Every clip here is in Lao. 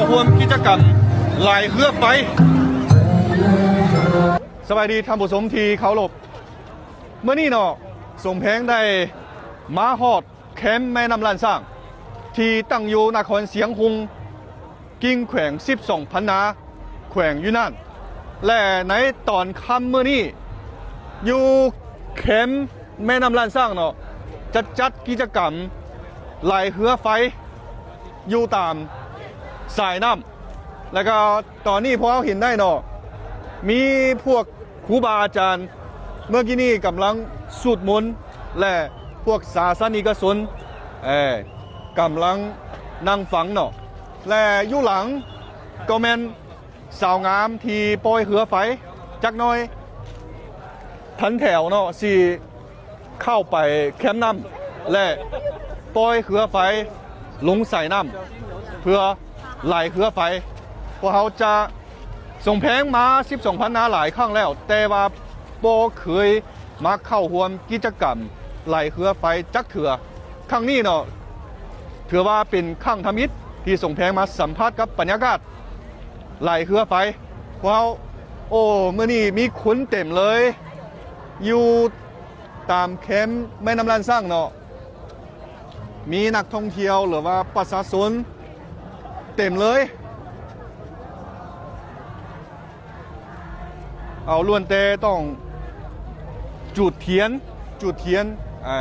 ຮ່ວມກິດຈະກຳລາຍເຮືອໄຟ. ສະບາຍດີທ່ານຜູ້ຊົມທີ່ເຄົາລົບ. ມື້ນີ້ເນາະ ສົມແພງໄດ້ມາຮອດແຄມແມ່ນ້ຳລ້ານຊ້າງ ທີ່ຕັ້ງຢູ່ນະຄອນຊຽງຮຸ່ງ ກິ່ງແຂວງສິບສອງພັນນາ ແຂວງຢູນານ ແລະ ໃນຕອນຄ່ຳມື້ນີ້ ຢູ່ແຄມແມ່ນ້ຳລ້ານຊ້າງເນາະ ຈະຈັດກິດຈະກຳລາຍເຮືອໄຟຢູ່ຕາມສາຍນ້ຳ ແລ້ວກໍຕອນນີ້ພວກເຮົາເຫັນໄດ້ເນາະ ມີພວກຄູບາອາຈານ ເມື່ອກີ້ນີ້ກຳລັງສູດມົນ ແລະ ພວກສາສະນິກະຊົນ ເອີ ກຳລັງນັ່ງຟັງເນາະ ແລະ ຢູ່ຫຼັງກໍແມ່ນສາວງາມທີ່ປ່ອຍເຮືອໄຟ. ຈັກໜ້ອຍທັນແຖວເນາະ ຊິເຂົ້າໄປແຄມນ້ຳ ແລະ ປ່ອຍເຮືອໄຟລົງສາຍນ້ຳ ເພື່ອລາຍເຮືອໄຟ. ພວກເຮົາຈະ ສົມແພງມາສິບສອງພັນນາຫຼາຍຄັ້ງແລ້ວ ແຕ່ວ່າບໍ່ເຄີຍມາເຂົ້າຮ່ວມກິດຈະກຳລາຍເຮືອໄຟຈັກເທື່ອ. ຄັ້ງນີ້ເນາະ ຖືວ່າເປັນຄັ້ງທຳອິດທີ່ສົມແພງມາສຳຜັດກັບບັນຍາກາດລາຍເຮືອໄຟ. ພວກເຮົາ ໂອ້ ມື້ນີ້ມີຄົນເຕັມເລີຍ ຢູ່ຕາມແຄມແມ່ນ້ຳລ້ານຊ້າງເນາະ. ມີນັກທ່ອງທ່ຽວ ຫຼືວ່າປະຊາຊົນເຕັມເລີຍ ເອົາ ລ້ວນແຕ່ຕ້ອງຈູດທຽນ ຈູດທຽນ ເອີ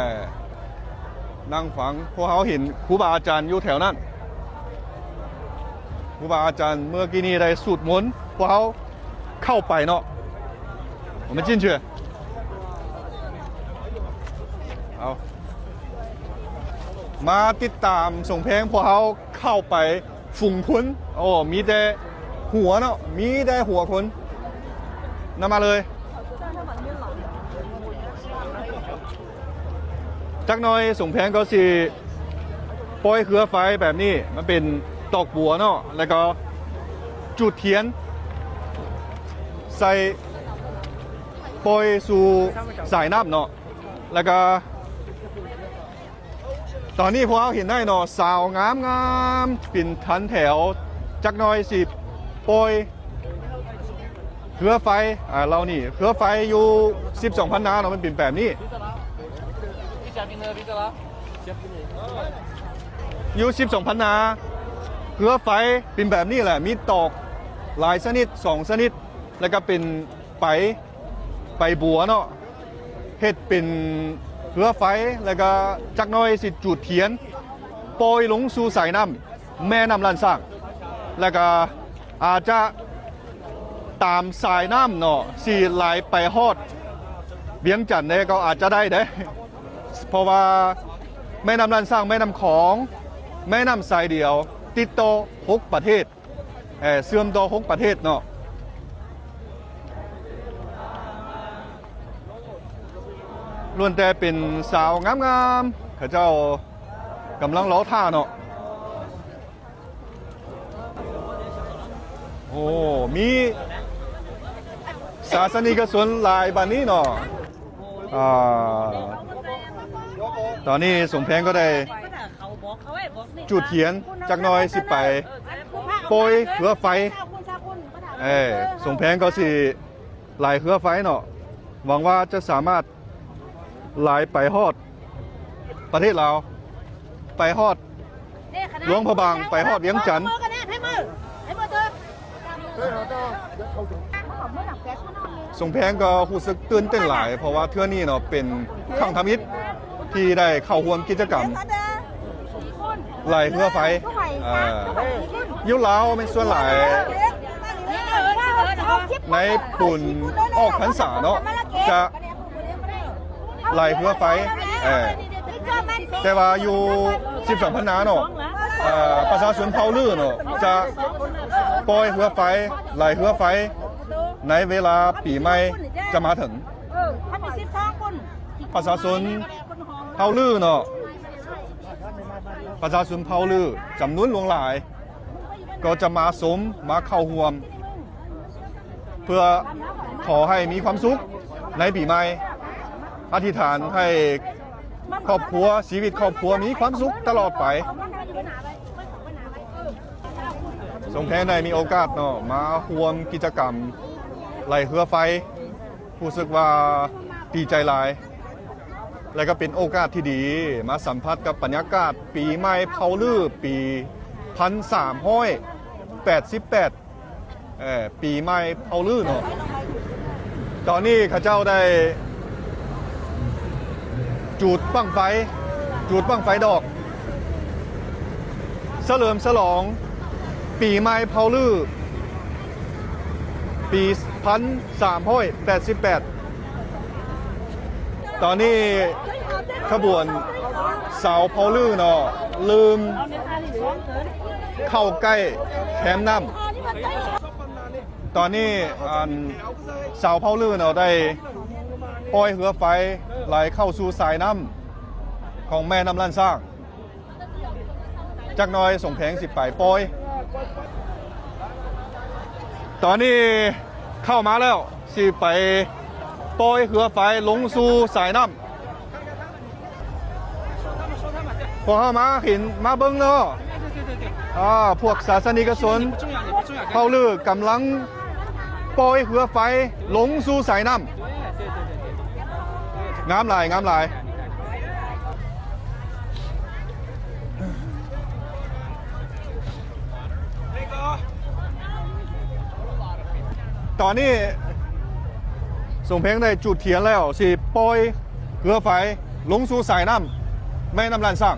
ນັ່ງຟັງ. ພວກເຮົາເຫັນຄູບາອາຈານຢູ່ແຖວນັ້ນ ຄູບາອາຈານເມື່ອກີ້ນີ້ໄດ້ສູດມົນ ພວກເຮົາເຂົ້າໄປເນາະ. 我们进去 ເອົາ ມາຕິດຕາມສົມແພງ ພວກເຮົາເຂົ້າໄປຝູງຄົນ. ໂອ້ ມີແຕ່ຫົວເນາະ ມີແຕ່ຫົວຄົນ. ນຳມາເລີຍ. ຈັກໜ້ອຍສົມແພງກໍຊິປ່ອຍເຮືອໄຟແບບນີ້ ມັນເປັນດອກບົວເນາະ ແລ້ວກໍຈູດທຽນໃສ່ ປ່ອຍສູ່ສາຍນ້ຳເນາະ. ແລ້ວກໍຕອນນີ້ພວກເຮົາເຫັນໄດ້ເນາະ ສາວງາມໆ ເປັນທັນແຖວ ຈັກໜ້ອຍຊິປ່ອຍເຮືອໄຟ ອ່າ ເຫຼົ່ານີ້ ເຮືອໄຟຢູ່ສິບສອງພັນນາເນາະ ມັນເປັນແບບນີ້ ຢູ່ສິບສອງພັນນາ ເຮືອໄຟເປັນແບບນີ້ແຫຼະ ມີຕອກຫຼາຍຊະນິດ ສອງຊະນິດ ແລ້ວກໍເປັນ ໄປ ໄປບົວເນາະ ເຮັດເປັນເຮືອໄຟ ແລ້ວກະຈັກໜ້ອຍຊິຈູດທຽນ ປ່ອຍລົງສູ່ສາຍນ້ຳ ແມ່ນ້ຳລ້ານຊ້າງ ແລ້ວກະອາດຈະຕາມສາຍນ້ຳເນາະ ຊິໄຫຼໄປຮອດວຽງຈັນເດ້ ກໍອາດຈະໄດ້ເດ້ ເພາະວ່າແມ່ນ້ຳລ້ານຊ້າງ ແມ່ນ້ຳຂອງ ແມ່ນ້ຳສາຍດຽວ ຕິດຕໍ່ຫົກປະເທດ. ເອີ ເຊື່ອມຕໍ່ຫົກປະເທດເນາະ ລ້ວນແຕ່ເປັນສາວງາມໆ ເຂົາເຈົ້າກຳລັງລໍຖ້າເນາະ. ໂອ້ ມີສາສະນິກະຊົນຫຼາຍບາດນີ້ເນາະ. ອ່າ ຕອນນີ້ສົມແພງກໍໄດ້ຈູດທຽນຈັກໜ້ອຍ ຊິໄປປ່ອຍເຮືອໄຟ ເອີ ສົມແພງກໍຊິໄຫຼເຮືອໄຟເນາະ ຫວັງວ່າຈະສາມາດໄຫຼໄປຮອດປະເທດລາວ ໄປຮອດ ຫຼວງພະບາງ ໄປຮອດວຽງຈັນ. ສົມແພງກໍຮູ້ສຶກຕື່ນເຕັ້ນຫຼາຍ ເພາະວ່າເທື່ອນີ້ເນາະ ເປັນຄັ້ງທຳອິດທີ່ໄດ້ເຂົ້າຮ່ວມກິດຈະກຳໄຫຼເຮືອໄຟ. ເອີ ຢູ່ລາວແມ່ນສ່ວນຫຼາຍ ໃນບຸນອອກພັນສາເນາະ ຈະ ໄຫຼເຮືອໄຟ ເອີ ແຕ່ວ່າຢູ່ສິບສອງພັນນາເນາະ ເອີ ປະຊາຊົນເຜົ່າລືເນາະ ຈະປ່ອຍເຮືອໄຟ ໄຫຼເຮືອໄຟ ໃນເວລາປີໃໝ່ຈະມາເຖິງ. ປະຊາຊົນເຜົ່າລືເນາະ ປະຊາຊົນເຜົ່າລືຈຳນວນຫຼວງຫຼາຍ ກໍຈະມາຊົມ ມາເຂົ້າຮ່ວມ ເພື່ອຂໍໃຫ້ມີຄວາມສຸກໃນປີໃໝ່, ອະທິຖານໃຫ້ຄອບຄົວ, ຊີວິດຄອບຄົວມີຄວາມສຸກຕະຫຼອດໄປ. ສົງແພງໄດ້ມີໂອກາດເນາະ ມາຮ່ວມກິດຈະກຳໄຫຼເຮືອໄຟ ຮູ້ສຶກວ່າດີໃຈຫຼາຍ ແລະກໍເປັນໂອກາດທີ່ດີ ມາສຳຜັດກັບບັນຍາກາດປີໃໝ່ເຜົ່າລືປີພັນສາມຮ້ອຍແປດສິບແປດ ເອີ ປີໃໝ່ເຜົ່າລືເນາະ. ຕອນນີ້ເຂົາເຈົ້າໄດ້ຈູດບັ້ງໄຟ ຈູດບັ້ງໄຟດອກ ສະເຫຼີມສະຫຼອງປີໃໝ່ເຜົ່າລື ປີພັນສາມຮ້ອຍແປດສິບແປດ. ຕອນນີ້ຂະບວນຊາວເຜົ່າລືເນາະ ເລີ່ມເຂົ້າໃກ້ແຄມນ້ຳ. ຕອນນີ້ ອັນ ຊາວເຜົ່າລືເນາະ ໄດ້ປ່ອຍເຮືອໄຟໄຫຼເຂົ້າສູ່ສາຍນ້ຳຂອງແມ່ນ້ຳລ້ານຊ້າງ. ຈັກໜ່ອຍສົງແພງຊິໄປປ່ອຍ. ຕອນນີ້ເຂົ້າມາແລ້ວ ຊິໄປປ່ອຍເຮືອໄຟລົງສູ່ສາຍນ້ຳ. ພວກເຮົາມາເຫັນ ມາເບິ່ງເນາະ ອາ ພວກສາສະນິກະຊົນເຜົ່າລືກຳລັງປ່ອຍເຮືອໄຟລົງສູ່ສາຍນ້ຳ. ງາມຫຼາຍ ງາມຫຼາຍ. ຕອນນີ້ສົງແພງໄດ້ຈູດທຽນແລ້ວ ຊິປ່ອຍເຮືອໄຟລົງສູ່ສາຍນ້ຳແມ່ນ້ຳລ້ານຊ້າງ.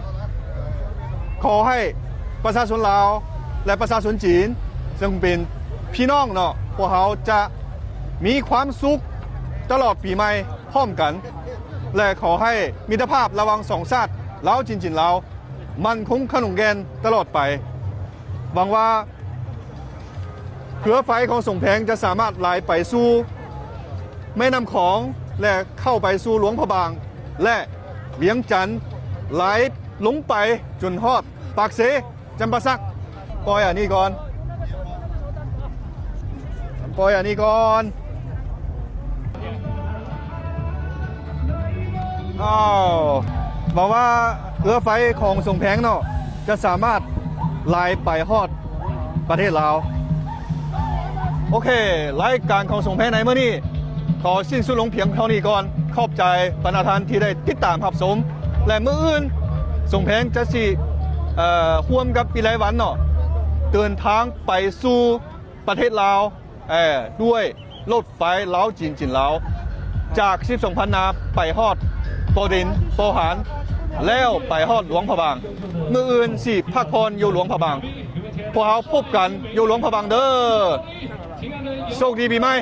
ຂໍໃຫ້ປະຊາຊົນລາວ ແລະ ປະຊາຊົນຈີນ ເຊິ່ງເປັນພີ່ນ້ອງເນາະ ພວກເຮົາຈະມີຄວາມສຸກຕະຫຼອດປີໃໝ່ພ້ອມກັນ ແລະ ຂໍໃຫ້ມິດຕະພາບລະຫວ່າງສອງຊາດ ລາວຈີນ ຈີນລາວ ໝັ້ນຄົງຂະໜົງແກ່ນຕະຫຼອດໄປ. ຫວັງວ່າເຮືອໄຟຂອງສົງແພງຈະສາມາດໄຫຼໄປສູ່ແມ່ນ້ຳຂອງ ແລະ ເຂົ້າໄປສູ່ຫຼວງພະບາງ ແລະ ວຽງຈັນ ໄຫຼລົງໄປຈົນຮອດປາກເຊ ຈຳປາສັກ. ປ່ອຍອັນນີ້ກ່ອນ ປ່ອຍອັນນີ້ກ່ອນ. ອ້າວ ຫວັງວ່າເຮືອໄຟຂອງສົງແພງເນາະ ຈະສາມາດໄຫຼໄປຮອດປະເທດລາວ. ໂອເຄ ລາຍການຂອງສົງແພງໃນມື້ນີ້ ຂໍສິ້ນສຸດລົງພຽງເທົ່ານີ້ກ່ອນ. ຂອບໃຈບັນດາທ່ານທີ່ໄດ້ຕິດຕາມຮັບຊົມ ແລະ ມື້ອື່ນສົງແພງຈະຊິ ເອີ ຮ່ວມກັບວິໄລວັນເນາະ ເດີນທາງໄປສູ່ປະເທດລາວ ເອີ ດ້ວຍລົດໄຟລາວຈີນ ຈີນລາວ ຈາກສິບສອງພັນນາ ໄປຮອດບໍ່ດິນ ບໍ່ຫານ ແລ້ວໄປຮອດຫຼວງພະບາງ. ມື້ອື່ນຊິພັກຜ່ອນຢູ່ຫຼວງພະບາງ. ພວກເຮົາພົບກັນຢູ່ຫຼວງພະບາງເດີ້. ໂຊກດີປີໃໝ່.